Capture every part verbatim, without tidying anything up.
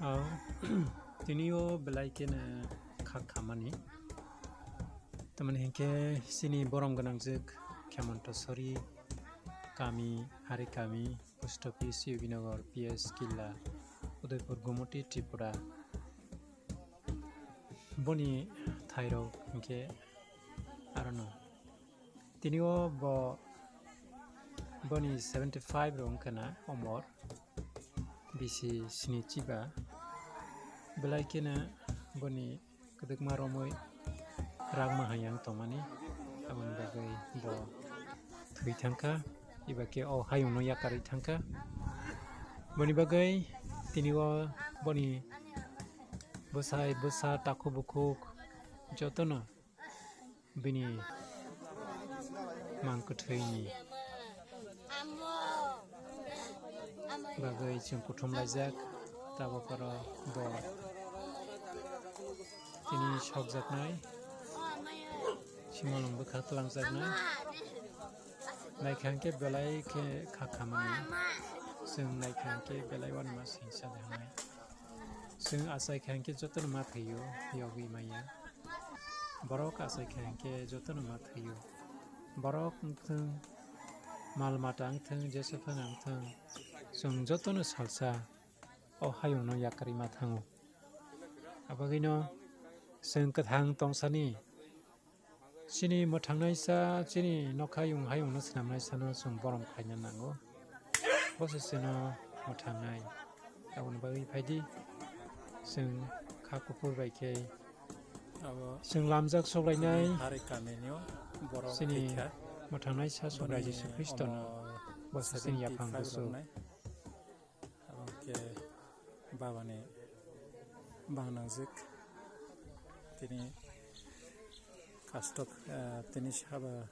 Au, tini o belai khe no kha khamani. Tamani hinkhe chini borom gwnangjwk Khemontosori kami, Hari kami, Post Office, U B Nagar, P S Killa, Udaipur, Gumoti, Tripura. Boni thairok hinkhe arono. Tini o bo, boni seventy five rok wngkha na omor, bisi sini chiba. Belai kheno boni kwdwkma romwi rangma hai yang tongmani, aboni bagwi bo thwi thangkha, eba khe o hayungno yakarwi thangkha. Boni bagwi tini o boni bwsai bwsa takhuk bukhuk jotono bini mang kwthwini bagwi chwng kuthum laijak. Tabuk oro bo tini sokjaknai, simalwng bwkha twlangjaknai. Naikha hwnkhe belai khe kha khamani, chwng naikha hwnkhe belai uanama singsa de hwnwi. Chwng achaikha hwnkhe jotono ma thwio, yogwi maya. Borok achaikha hwnkhe jotono ma thwio. Borok wngthwng, mal mata wngthwng, jesa phano wngthwng, chwng jotono salsa o hayungno yakarwi ma thango. Abagwino chwng kwthang tongsani chini mwthangnaisa, chini nokhayung hayungno swnamnaisano chwng borom khlaina nango. Bo se chwngno mwthangnai. Aboni bagwi phaidi chwng kha kuphur bai khe abo chwng lamjak soklainai. Hari kamini o borok chini thwikha. Mwthangnaisa Sobrai Boni Jisu Khristono omo bo se chini yaphang seventy five busu. Roknai. Abo khe babani bang nangjak. Tini custom, eh, tini sabo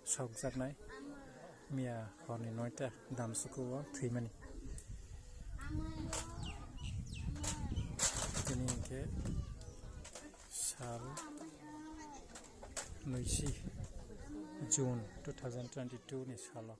sokjaknai miya horni noita damsuku o thwimani. Tini hinkhe sal nui si June two thousand twenty-two ni salo.